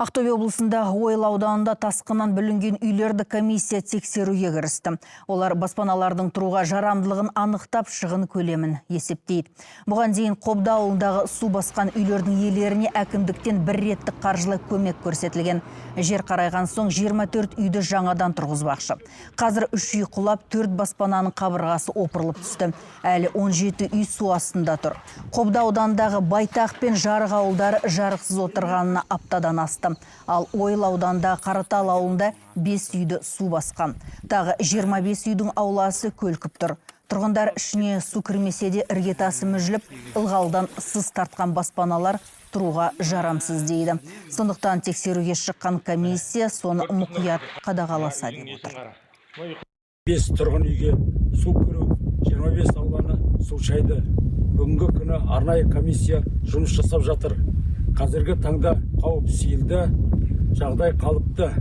Ақтөбе облысында Ойыл ауданында тасқыннан бүлінген үйлерді комиссия тексеруге кірісті. Олар баспаналардың тұруға жарамдылығын анықтап, шығын көлемін есептейді. Бұған дейін Қобда ауылындағы су басқан үйлердің иелеріне әкімдіктен бір реттік қаржылай көмек көрсетілген. Жер қарайған соң 24 үйді жаңадан тұрғызбақшы. Қазір үш үй құлап, төрт баспананың қабырғасы опырылып түсті. Әлі 17 үй су астында тұр. Қобда ауданындағы Байтақ пен Жарық ауылдары жарықсыз отырғанына аптадан асты. Ал Ойыл ауданындағы Қаратал ауылында 5 үйді су басқан. Тағы 25 үйдің ауласы көлкіп тұр. Тұрғындар ішіне су кірмесе де, іргетасы мүжіліп, ылғалдан сыз тартқан баспаналар тұруға жарамсыз дейді. Сондықтан тексеруге шыққан комиссия соны мұқият қадағаласа деп отыр. Бес тұрғын үйге су кіру, 25 ауланы су шайды. Бүгінгі күні арнайы комиссия жұмыс жасап жатыр. Қазіргі таңда қауіп сейілді, жағдай қалыпты.